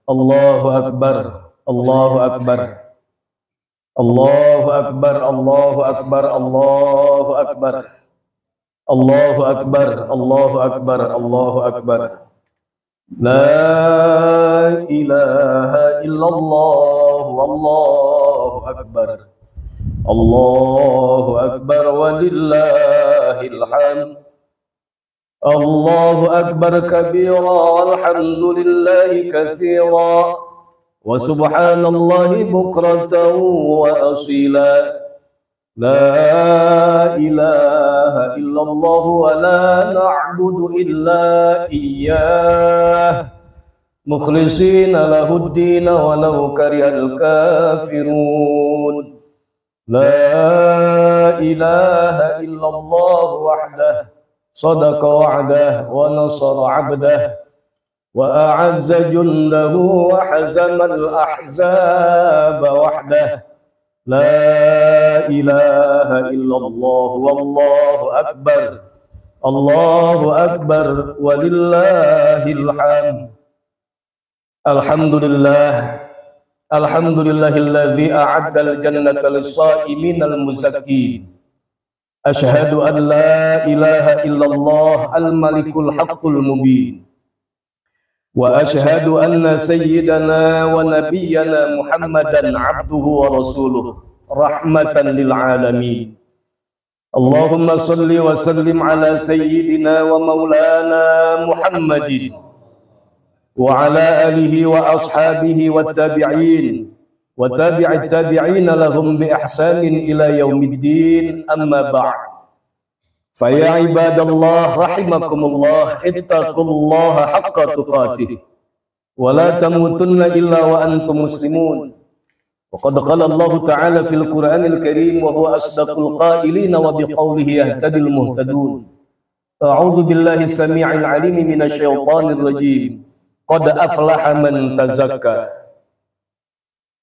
Allahu akbar, Allahu akbar, Allahu akbar, Allahu akbar, Allahu akbar, Allahu akbar, Allahu akbar, Allahu akbar. La ilaha illallah, wallahu akbar, Allahu akbar walillahil hamd. Allahu akbar kabira walhamdulillahi katsira wa subhanallahi bukratan wa asila. La ilaha illallah wa la na'budu illa iyyah mukhlishina lahuddin walau karihal kafirun. La ilaha illallah wahdah sadaqa wa'dah wa nasara 'abdah wa a'azza jundahu wa hazamal ahzaba wahdah. La ilaha illallah wallahu akbar, Allahu akbar walillahil hamd. Alhamdulillah, alhamdulillahilladzi a'adda al-jannata lis-sha'imin al-muzakkin. Ashhadu an la ilaha illallah al-malikul haqqul mubin. Wa ashhadu anna sayyidana wa nabiyyana Muhammadan abduhu wa rasuluh rahmatan lil alamin. Allahumma salli wa sallim ala sayyidina wa maulana Muhammadin wa ala alihi wa ashabihi wa tabi'in wa tabi'it tabi'ina lahum bi ihsanin ila yaumiddin. Amma ba'd. Fa ya ibadallah rahimakumullah, ittaqullaha haqqa tuqatih wa la tamutunna illa wa antum muslimun. Wa qad qala Allah ta'ala fil Qur'anil Karim wa huwa asdaqul qailin wa biqawlihi yahtadil muhtadun. A'udzu billahi samii'il 'aliim minasy syaithanir rajim. Qad aflaha man tazakka.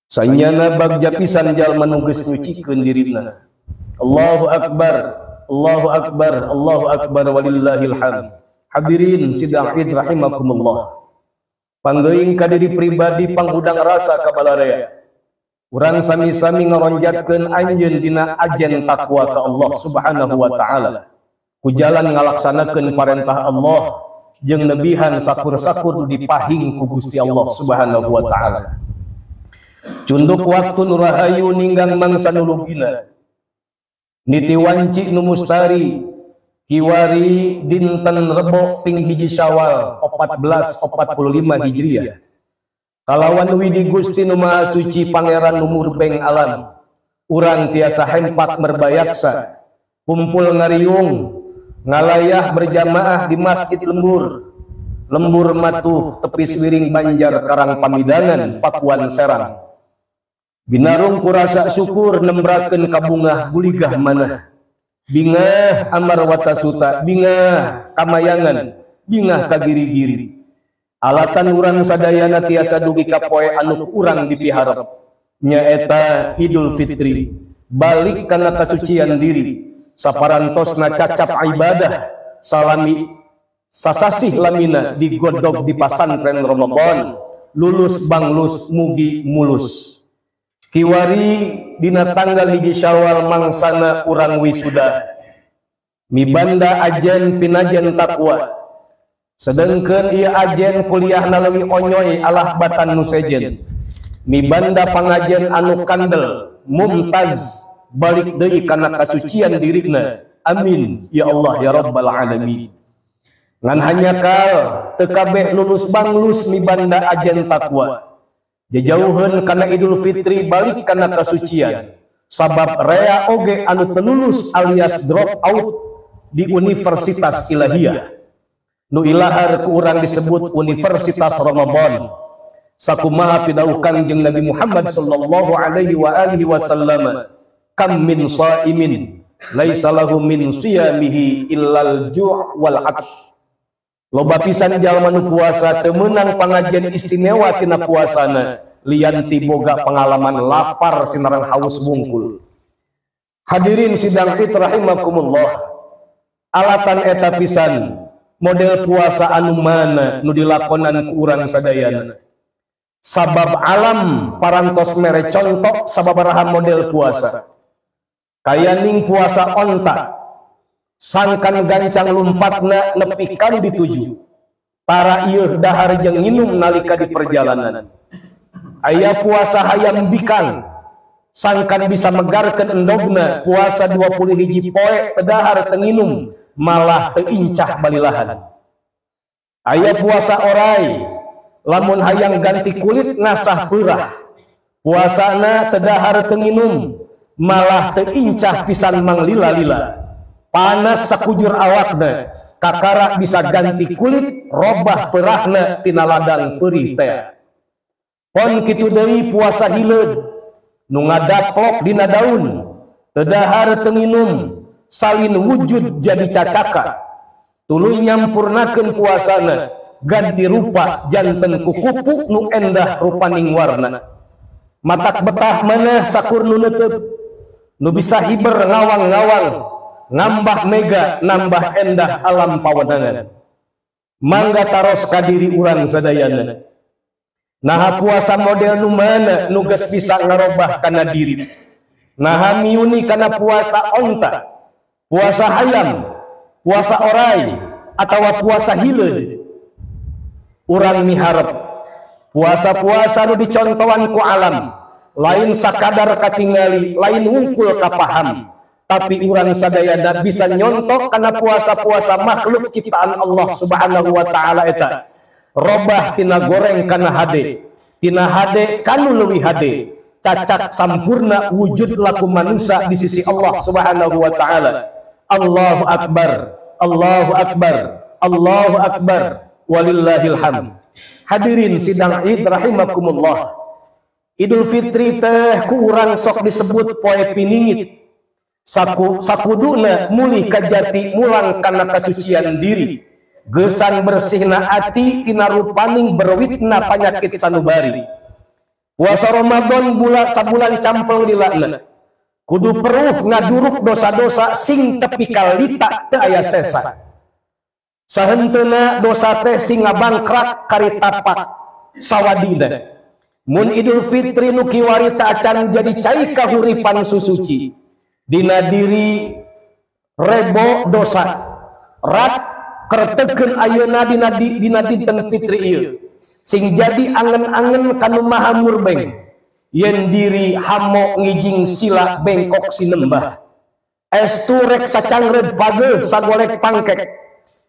Sanyana bagja pisan jalma nu geus nyucikeun dirina. Allahu akbar, Allahu akbar, Allahu akbar walillahil hamd. Hadirin sidang Id rahimakumullah. Panggeuing ka diri pribadi panghudang rasa ka balarea. Urang sami-sami ngaronjatkeun anjeun dina ajen takwa ka Allah Subhanahu wa taala. Ku jalan ngalaksanakeun parentah Allah jeung nebihan sakur-sakur dipahing ku Gusti Allah Subhanahu wa taala. Cunduk waktu nu rahayu ninggang mangsa nu lugina. Niti wanci nu mustari kiwari dinten Rebo ping 1 Syawal 1445 Hijriah. Kalawan widi Gusti nu Maha Suci Pangeran nu murbeng alam, urang tiasa hempak merbayaksa, kumpul ngariung, ngalayah berjamaah di Masjid Lembur, Lembur Matuh Tepis Wiring Banjar Karang Pamidangan Pakuan Serang. Binarung kurasa syukur nembrakeun kabungah guligah manah. Bingah amar watasuta, bingah kamayangan, bingah kagiri-giri. Alatan urang sadayana tiasa dugi ka poe anu urang dipiharep, nyaeta Idul Fitri. Balik kana kasucian diri, saparantosna cacap ibadah, salami sasasih lamina digodog di pasantren Ramadan, lulus banglus mugi mulus. Kiwari dina tanggal 1 Syawal mangsana urang wisuda, mibanda ajen pinajen takwa. Sedengkeun ieu ajen kuliahna leuwih onyoy alah batan nu sejen. Mibanda pangajen anu kandel mumtaz balik deui kana kasucian dirina. Amin ya Allah ya rabbal alamin. Ngan hanyakal teu kabeh lulus banglus mibanda ajen takwa. Jejauheun kana Idul Fitri balik kana kasucian. Sabab rea oge anu teu lulus alias drop out di Universitas Ilahiyah. Nu ilahar ku urang disebut Universitas Ramadan. Sakumaha pidauh Kangjeng Nabi Muhammad sallallahu alaihi wa alihi wasallam, kam min shaimin laisa lahu min siyamihi illal ju' wal 'atsh. Loba pisan jalma nu puasa teu meunang pangajian istimewa tina puasana lian ti boga pengalaman lapar sinareng haus bungkul. Hadirin sidang Id rahimakumullah. Alatan eta pisan model puasa anu mana nu dilakonan ku urang sadayana. Sabab alam parantos mere contoh sababaraha model puasa. Kayaning puasa onta sangkan gancang lumpatna nepi ka dituju. Tara ieu dahar jeung nginum nalika di perjalanan. Aya puasa hayam bikang sangkan bisa megarkeun endogna puasa 20 hiji poe teu dahar teu nginum malah teu incah balilahan. Aya puasa orai lamun hayang ganti kulit ngasah peurah puasana teu dahar teu nginum malah teu incah pisan manglila-lila. Panas sakujur awakna kakara bisa ganti kulit robah perahna tina ladang peurih teh. Pon kitu deui puasa hileud nu ngadaplok dina daun teu dahar teu nginum salin wujud jadi cacaka. Tuluy nyampurnakeun puasana ganti rupa janten kukupu nu endah rupaning warna. Matak betah maneh sakur nu neuteub nu bisa hiber ngawang-ngawang nambah mega nambah endah alam pawenangan. Mangga taros ka diri urang sadayana. Naha puasa model nu mana nu geus bisa ngarobah kana diri. Naha miuni kana puasa onta, puasa hayam, puasa orai atawa puasa hileud. Urang miharep puasa-puasa nu dicontohan ku alam lain sakadar katingali, lain wungkul kapaham, tapi urang sadayana bisa nyontok kana puasa-puasa makhluk ciptaan Allah Subhanahu wa taala eta. Robah tina goreng kana hade, tina hade kanu leuwih hade, cacak sampurna wujud laku manusia di sisi Allah Subhanahu wa taala. Allahu akbar, Allahu akbar, Allahu akbar, walillahil hamd. Hadirin sidang Id rahimakumullah. Idul Fitri teh ku urang sok disebut poe piningit. Sakuduna mulih kajati mulang kana kasucian diri. Geusang bersihna ati tina rupaning berwitna panyakit sanubari. Puasa Ramadan bulan sabulan campel dilakna. Kudu peruh ngaduruk dosa-dosa sing tepi kalita teu aya sesa. Sahenteuna dosa teh sing ngabangkrak kari tapak sawadina. Mun Idul Fitri nu kiwari ta acan jadi cai kahuripan susuci. Dina diri rebo dosa rat kertekeun ayeuna dina dinten fitri ieu sing jadi angen-angen kanu maha murbeng yen diri hamo ngijing sila bengkok sinembah. Estu rek sacangreud pageuh sagolek pangkek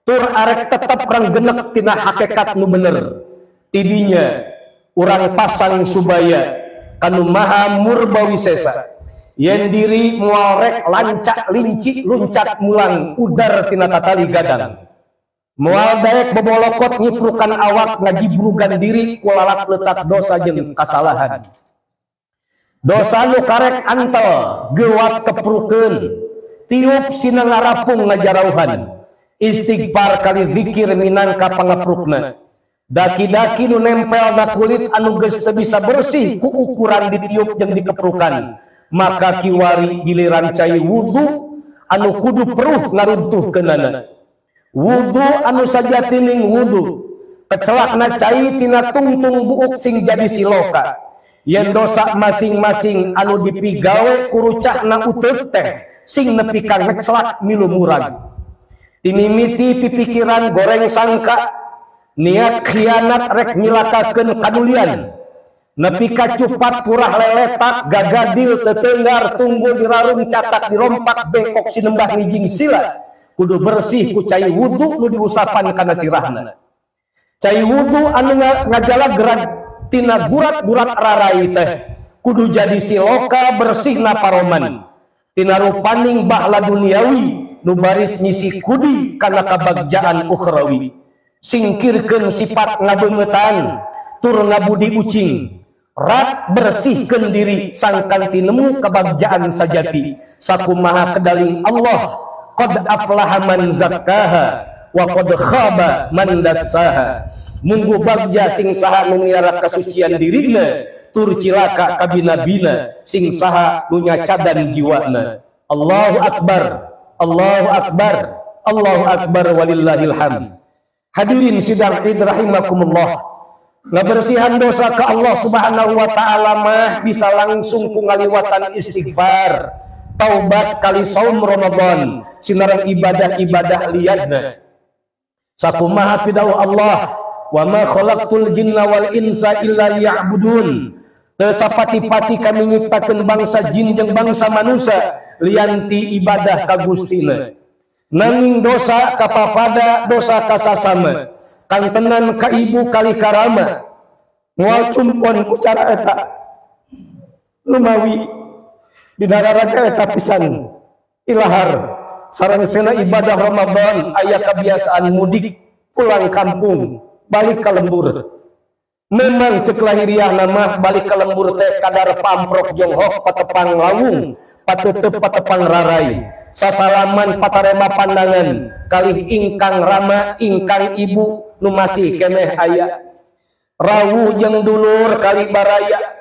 tur arek tetep ranggenek tina hakekat nu bener. Tidinya urang pasang subaya kanu maha murbawisesa yen diri moal rek lancak linci luncat mulang udar tina tatali gadang. Moal daek bobolokot nyiprukan awak ngajibrugan diri kulalak letak dosa jeung kasalahan. Dosa nu karek antel gewat keprukeun tiup sina ngarapung ngajarauhan. Istighfar kali zikir minangka pangaprukna. Daki-daki nu nempel na kulit anu geus teu bisa bersih ku ukuran ditiup jeung dikeprukan. Maka kiwari giliran cai wudu anu kudu peruh ngaruntuhkeunana. Wudu anu sajatining wudu kecelakna cai tina tungtung buuk sing jadi siloka. Yen dosa masing-masing anu dipigawe kurucakna uteuk teh sing nepi ka ngecelak milu murag. Timimiti pipikiran goreng sangka niat khianat rek nyilakakeun kanulian. Nepi ka cupat purah leletak gagadil tetenggar tunggul dirarung catak dirompak bengkok sinembah ngijing sila. Kudu bersih ku cai wudu nu diusapan kana sirahna. Cai wudu anu ngajalageran tina gurat-gurat rarai teh kudu jadi siloka bersihna paroman. Tina rupaning bahla duniawi nu baris nyisi kudi kana kabagjaan ukhrawi. Singkirkeun sifat ngabeungeutan tur ngabudi ucing. Rat bersihkeun diri sangkan tinemu kebagjaan sajati. Sakumaha kedaling Allah qad aflaha man zakkaha wa qad khaba man dassaha. Munggu bagja sing saha nu miara kasucian dirina tur cilaka kabina-bina sing saha nu nyacadan jiwana. Allahu akbar, Allahu akbar, Allahu akbar walillahil hamd. Hadirin sidang Id rahimakumullah. Ngabersihan dosa ke Allah Subhanahu wa taala mah bisa langsung ku ngaliwatan istighfar, taubat kali saum Ramadan, sinareng ibadah-ibadah liadna. Sakumaha pidawuh Allah, wa ma khalaqtul jinna wal insa illa liya'budun. Teu sapati-pati kami nyiptakeun bangsa jin jeung bangsa manusia lianti ibadah ka Gustina. Nanging dosa kapapada, dosa kasasama, kantenan ka ibu kali karama, moal cumpon ku cara eta lumawi dina raraga eta pisan ilahar sareng sena ibadah Ramadan aya kebiasaan mudik pulang kampung balik ka lembur. Memang cek lahiriah nama balik ka lembur teh kadar pamprok jonghok patepang lawung patetep patepang rarai sasalaman patarema pandangan kalih ingkang rama ingkang ibu nu masih keneh aya rawuh jeung dulur kali baraya.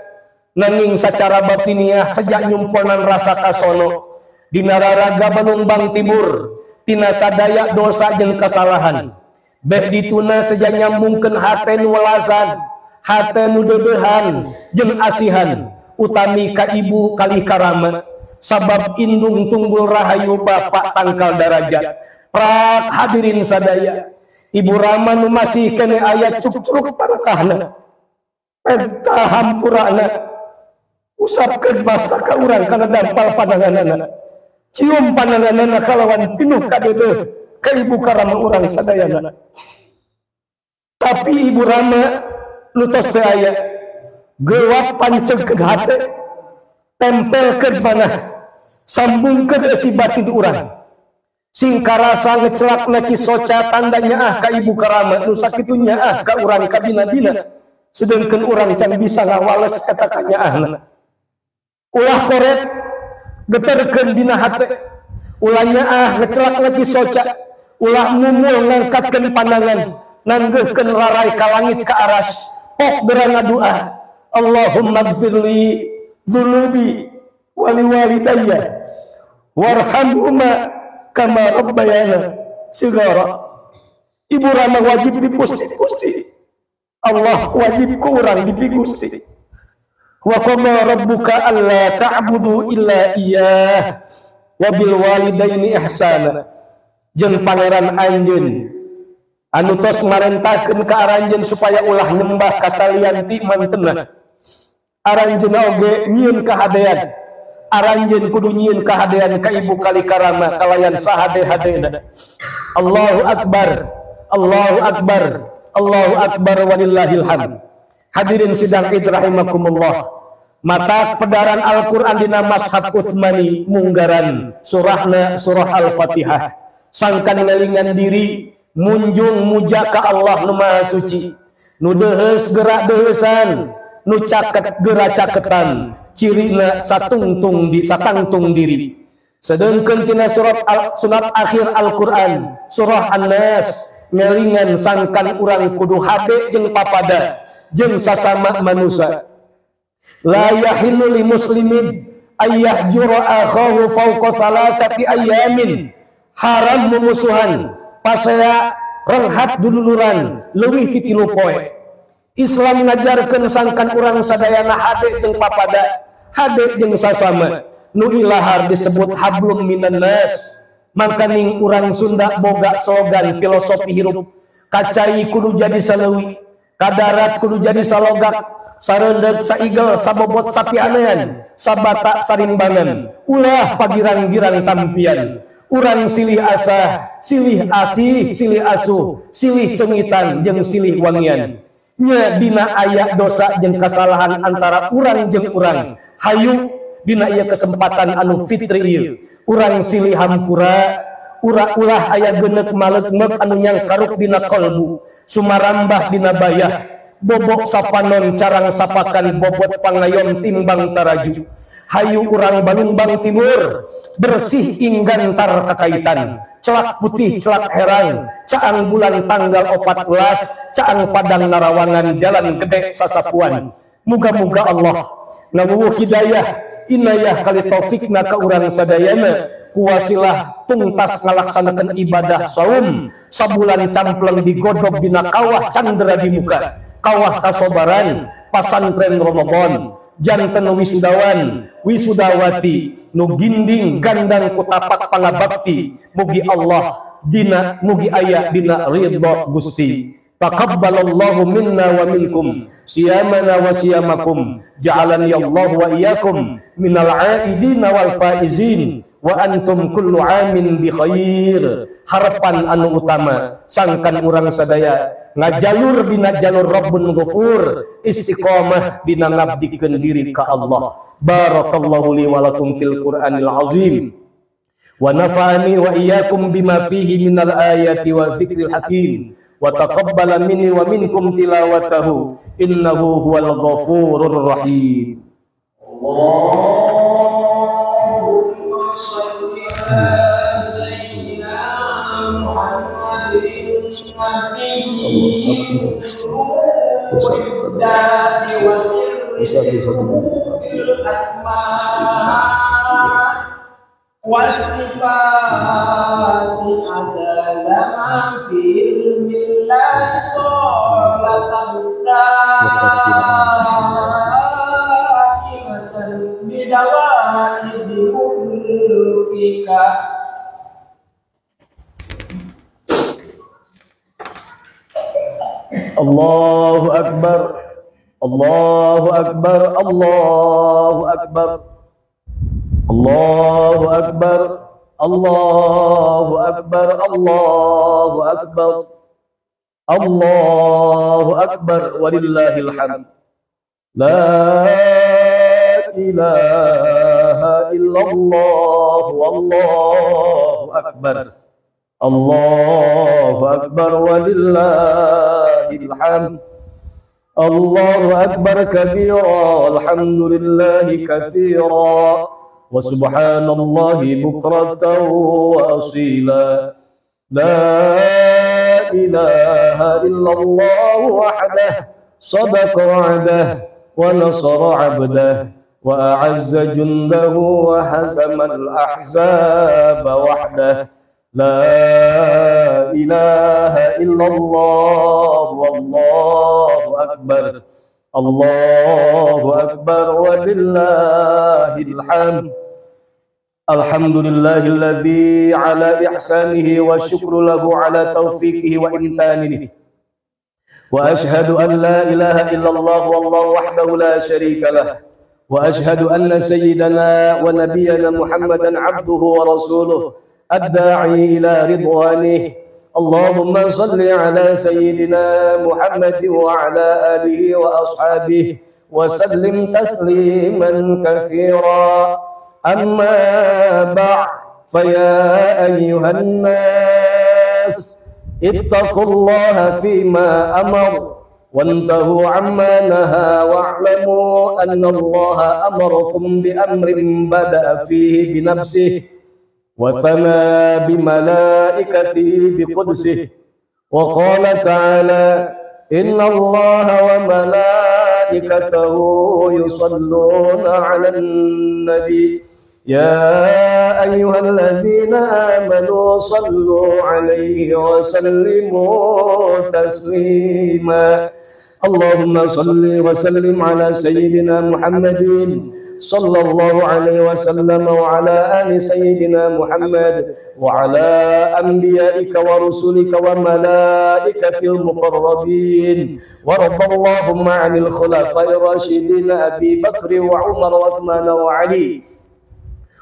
Nanging sacara batiniah sejak nyumponan rasa kasono dina raraga Balumbang Timur tina sadaya dosa jeung kesalahan beh dituna sejak nyambungkeun hate nu welasan, hate nu deudeuhan jeung asihan utami ka ibu kali karama, sabab indung tunggul rahayu bapak tangkal darajat. Prak hadirin sadaya, ibu rama nu masih kene aya cuk-cuk parakahna penta hampurana, usapkeun basta ka urang kana dampal pandanganana, cium pandanganana kalawan pinuh kadeudeuh ka ibu karama urang sadayana. Tapi ibu rama nu tos teu aya gewap pancegkeun hate, tempelkeun manah, sambungkeun eusi batin urang, sing karasa ngecelakna cisoca tanda nyaah ka ibu karama nu sakitu nyaah ka urang kabina-bina, sedengkeun urang can bisa ngawales eta kanyaahna. Ulah koret geterkeun dina hate, ulah nyaah ngecelakna cisoca, ulah mumul ngangkatkeun pandangan, nanggeuhkeun rarai ka langit ka aras, pok geura ngadua, Allahumma gfirli dzunubi wali walidayya warhamhuma kama rabbayana sigara. Ibu rama wajib dipusti-pusti, Allah wajib ku urang dipigusti. Wa qama rabbuka alla ta'budu illa iyyah wa bil walidaini ihsana. Jeung pangeran anjeun anu tos marentahkeun ka aranjeun supaya ulah nyembah ka salian ti mantena. Aranjeun oge nyieun kahadean, aranjeun kudu nyieun kahadean ka ibu kali karama kalayan sahade-hadena. Allahu akbar, Allahu akbar, Allahu akbar walillahil hamd. Hadirin sidang Id rahimakumullah. Mata pedaran Al-Qur'an dina Mashaf Utsmani munggaran surahna surah Al-Fatihah. Sangkan ngelingan diri munjung muja ka Allah nu Maha Suci, nu deuheus gerak deuheusan, nu caket gerak caketan, cirina satungtung di satangtung diri. Sedengkeun tina surat sunat akhir Al-Qur'an surah An-Nas ngelingan sangkan urang kudu hade jeung papada jeung sasama manusia. La yahillu li muslimin ayyahjura akhahu fawqa thalathati ayamin. Haram mumusuhan pasea renghat dululuran leuwih ti 3 poe. Islam ngajarkeun sangkan urang sadayana hade jeung papada, hade jeung sasama. Nu ilahar disebut hablum minan nas. Mangkaning urang Sunda boga slogan filosofi hirup, kacai kudu jadi saleuwi, kadarat kudu jadi salogak, sareundeuk saigel sabobot sapianean, sabata sarimbangan, ulah pagirang-girang tampian. Urang silih asah, silih asih, silih asuh, silih sengitan jeung silih wangian. Nya dina aya dosa jeung kasalahan antara urang jeung urang. Hayu dina ieu kesempatan anu fitri ieu, urang silih hampura, ulah aya geuneuk maleukmeuk anu nyangkaruk dina kolbu, sumarambah dina bayah, bobok sapanon carang sapakan bobot pangayom timbang taraju. Hayu urang Balumbang Timur bersih inggantar kakaitan, celak putih celak herang, caang bulan tanggal 14, caang padang narawangan jalan gede sasapuan. Muga-muga Allah ngawuh hidayah inayah kali taufikna ka urang sadayana kuwasilah tungtas ngalaksanakeun ibadah saum sabulan campleng digodog dina kawah candra di muka kawah kasobaran pasantren Ramadan janten wisudawan wisudawati nu ginding gandang kutapak pangabakti mugi Allah dina mugi aya dina ridha Gusti. Taqabbalallahu minna wa minkum siyamana wa siyamakum ja'alani Allah wa iyyakum minal aidina wal faizin wa antum kullu amin bi khair. Harapan anu utama sangkan urang sadaya ngajalur dina jalur Rabbun Ghafur istiqomah dina ngabdikeun diri ka Allah. Barakallahu li wa lakum fil Qur'anil azim wa nafa'ani wa iyyakum bima fihi minal ayati wa dzikril hakim wa taqabbala minni wa minkum tilawatahu innahu huwal ghafurur rahim. Allahumma shalli ala sayyidina Muhammadin nabiyyi wa asma wasifati adada ma fi ilmillah sholatan daimatan bidawa'i mulkika. Allahu akbar, Allahu akbar, Allahu akbar, Allahu akbar, Allahu akbar, Allahu akbar, Allahu akbar, walillahil hamd. La ilaha illallah wallahu akbar, Allahu akbar walillahil hamd. Allahu akbar kabira walhamdulillahi katsira wa subhanallahi bukratan wa asila. La ilaha illallah wahdah sadaqa wa'dah wa nasara 'abdah wa a'azza jundahu wa hazama al-ahzaba wahdah. La ilaha illallah wallahu akbar, Allahu akbar walillahil hamd. Alhamdulillahilladzi ala ihsanihi wa syukru lahu ala taufiqihi wa imtanihi. Wa ashhadu an la ilaha illallah wallahu wahdahu la syarika lah. Wa ashhadu anna sayyidana wa nabiyyana Muhammadan abduhu wa rasuluh ad-da'i ila ridwanih. Allahumma salli ala sayyidina Muhammad wa ala alihi wa ashabihi wa sallim tasliman katsira. Amma ba'd, fa ya ayyuhan nas ittaqullaha fima amar wantahu amma naha wa'lamu anna Allaha amarakum bi amrin bada'a fihi bi nafsihi wa thana bi malaikatihi bi qudsihi wa qala ta'ala inna Allaha wa malaikatahu yusalluna 'alan nabi ya ayyuhalladzina amanu sallu 'alaihi wa sallimu taslima. Allahumma salli wa sallim ala sayyidina Muhammadin sallallahu alaihi wasallam wa ala ali sayyidina Muhammad wa ala anbiya'ika wa rusulika wa malaikatil muqarrabin wa radallahumma 'anil khulafa'ir rasyidin Abi Bakr wa Umar wa Uthman wa Ali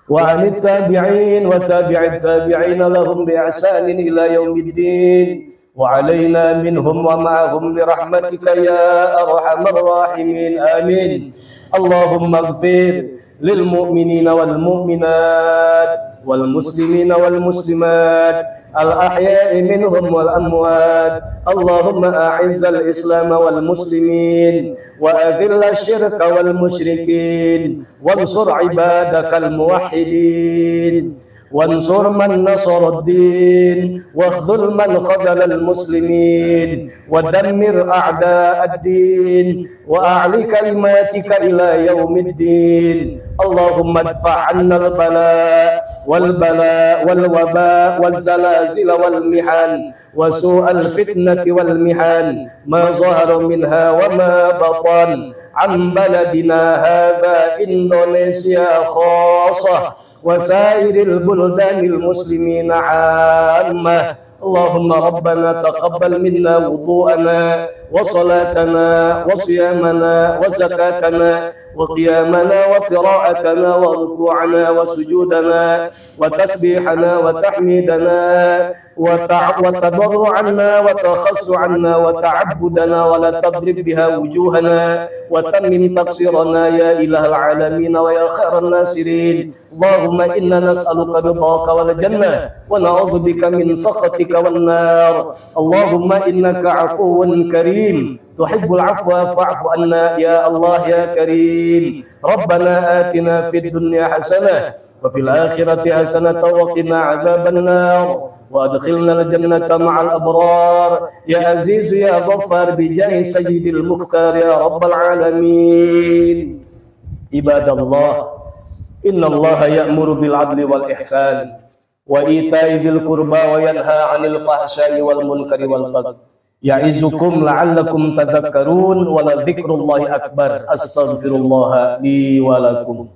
wa 'anit tabi'in wa tabi'it tabi'in lahum bi ihsanin ila yaumiddin wa alaina minhum wa ma'ahum bi rahmatika ya arhamar rahimin. Amin. Allahumma ighfir lil mu'minina wal mu'minat wal muslimina wal muslimat al ahya'i minhum wal amwat. Allahumma a'izzal islam wal muslimin wa adhill asy-syirka wal musyrikin wansur ibadakal muwahhidin. وانصر من نصر الدين، واخذل من خذل المسلمين، ودمر أعداء الدين، وأعلي كلماتك إلى يوم الدين. اللهم ادفع عنا البلاء والبلاء والوباء والزلازل والمحن وسوء الفتنة والمحن ما ظهر منها وما بطن عن بلدنا هذا إندونيسيا خاصة وسائر البلدان المسلمين عامة. اللهم ربنا تقبل منا وضوءنا وصلاتنا وصيامنا وزكاتنا وقيامنا وقراءتنا وركوعنا وسجودنا وتسبيحنا وتحميدنا وتضرعنا وتخشعنا وتعبدنا، ولا تضرب بها وجوهنا، وتمم تقصيرنا يا إله العالمين ويا خير الناصرين. اللهم إنا نسألك رضاك والجنة، ونعوذ بك من سخطك والنار. اللهم إنك عفو كريم تحب العفو فاعف عنا يا الله يا كريم. ربنا آتنا في الدنيا حسنة وفي الآخرة حسنة وقنا عذاب النار، وأدخلنا الجنة مع الأبرار يا عزيز يا غفار بجاه سيد المختار يا رب العالمين. عباد الله، إن الله يأمر بالعدل والإحسان وإيتاء ذي القربى وينهى عن الفحشاء والمنكر والبغي يعظكم لعلكم تذكرون، ولذكر الله أكبر. أستغفر الله لي ولكم.